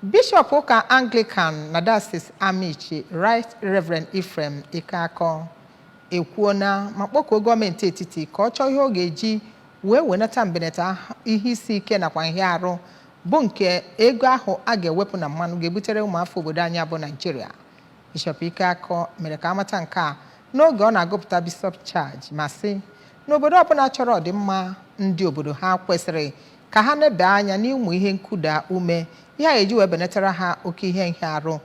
Bishọp ụka Anglican na Diocese Amichi, Right Reverend Ephraim Ikeakọ, ekwuona ma kpọkuo gọọmenti etiti ka ọ chọọ ihe ọ ga-eji wee wenata mbenata ihe isi ike nakwa nhịarụ bụ nke ego ahụ a ga-ewepụ na mmanụ ga-ebutere ụmụafọ obodo anyị bụ Naijiria. Bishọp Ikeakọ mere ka amata nke a n'oge ọ na-agụpụta Bishop Charge ma sị na obodo ọbụla chọrọ ọdịmma ndị obodo ha kwesịrị ka ha nebe anya n'ịmụ ihe nkuda ume ihe a ga-eji wee benatara ha oke ihe nhịarụ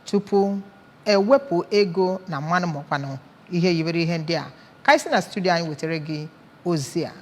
tupu ewepụ ego na mmanụ makwanụ ihe yiwere ihe ndị a. Ka anyị si na studio anyị wetara gị ozi a.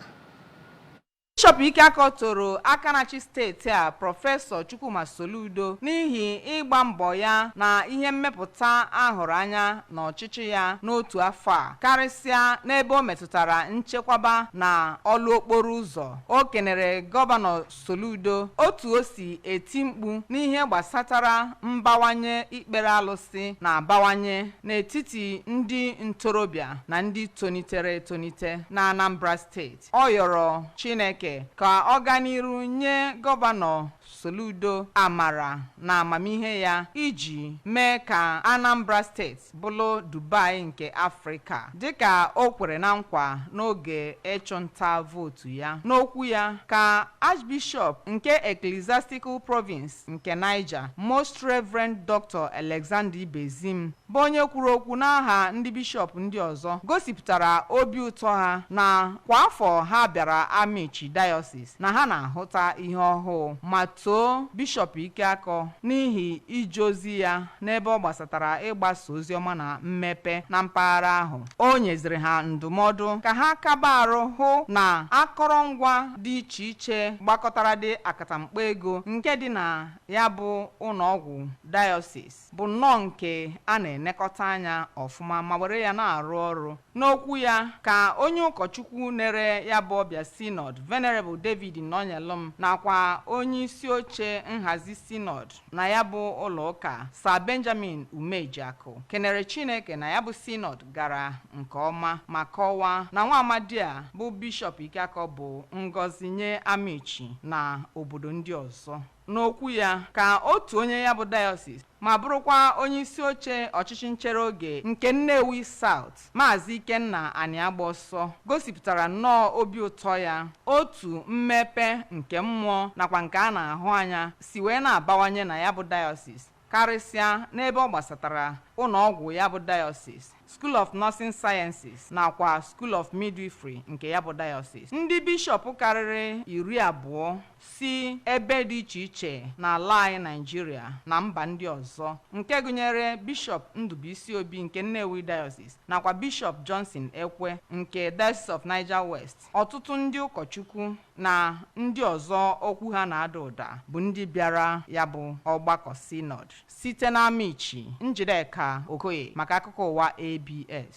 Bishọp Ikeakọ toro aka na-achị steeti a, Prọfesọ Chukwuma Soludo, n'ihi ịgba mbọ ya na ihe mmepụta ahụrụ anya n'ọchịchị ya n'otu afọ a, karịsịa n'ebe o metụtara nchekwaba na ọlụ okporo ụzọ. O kenere Gọvanọ Soludo otu o si eti mkpu n'ihe gbasatara mbawanye ikpere alụsị na-abawanye n'etiti ndị ntorobịa na ndị tonitere etonite na Anambra Steeti. Ọ yọrọ Chineke ka ọ gaa n'iru nye Gọvanọ Soludo amara na amamihe ya iji mee ka Anambra Steeti bụrụ Dubai nke Afrịka, dịka o kwere na nkwa n'oge ịchụnta vootu ya. N'okwu ya ka Archbishop nke Ecclesiastical Province nke Niger, Most Reverend Dr. Alexander Ibezim, bụ onye kwuru okwu n'aha ndị bishọp ndị ọzọ, gosipụtara obi ụtọ ha na kwa afọ ha bịara Amichi Diocese na ha na-ahụta ihe ọhụụ, ma too Bishọp Ikeakọ n'ihi ije ozi ya n'ebe ọ gbasatara ịgbasa ozi ọma na mmepe na mpaghara ahụ. O nyeziri ha ndụmọdụ ka ha kaba arụ hụ na akọrọngwa dị iche iche gbakọtara dị akatamkpo ego nke dị na ya bụ ụlọọgwụ diocese bụ nnọọ nke a na-enekọta anya ọfụma ma were ya na-arụ ọrụ. N'okwu ya ka onye ụkọchukwu nere ya bụ ọbịa Synod, Venerable David Nonyelum, nakwa onye isi oche nhazi Synod na ya bụ ụlọ ụka, Sir Benjamin Umejiakụ, kenere Chineke na ya bụ Synod gara nke ọma ma kọwaa na nwa amadi a bụ Bishọp Ikeakọ bụ ngọzi nye Amichi na obodo ndị ọzọ. N'okwu ya ka otu onye ya bụ diocese ma bụrụkwa onye isi oche ọchịchị nchere oge nke Nnewi South, Maazị Ikenna Aniagbaọsọ, gosipụtara nnọọ obi ụtọ ya otu mmepe nke mmụọ nakwa nke a na-ahụ anya si wee na-abawanye na ya bụ diocese, karịsịa n'ebe ọ gbasatara ụlọọgwụ ya bụ diocese, School of Nursing Sciences nakwa School of Midwifery nke ya bụ diocese. Ndị bishọp karịrị 20 si ebe dị iche iche n'ala anyị Naijiria na mba ndị ọzọ, nke gụnyere Bishọp Ndubuisi Obi nke Nnewi Diocese nakwa Bishọp Johnson Ekwe nke Diocese of Niger West, ọtụtụ ndị ụkọchukwu na ndị ọzọ okwu ha na-ada ụda bụ ndị bịara ya bụ ọgbakọ Synod. Site n'Amichi, Njideka Okoye maka akụkọ ụwa ABS.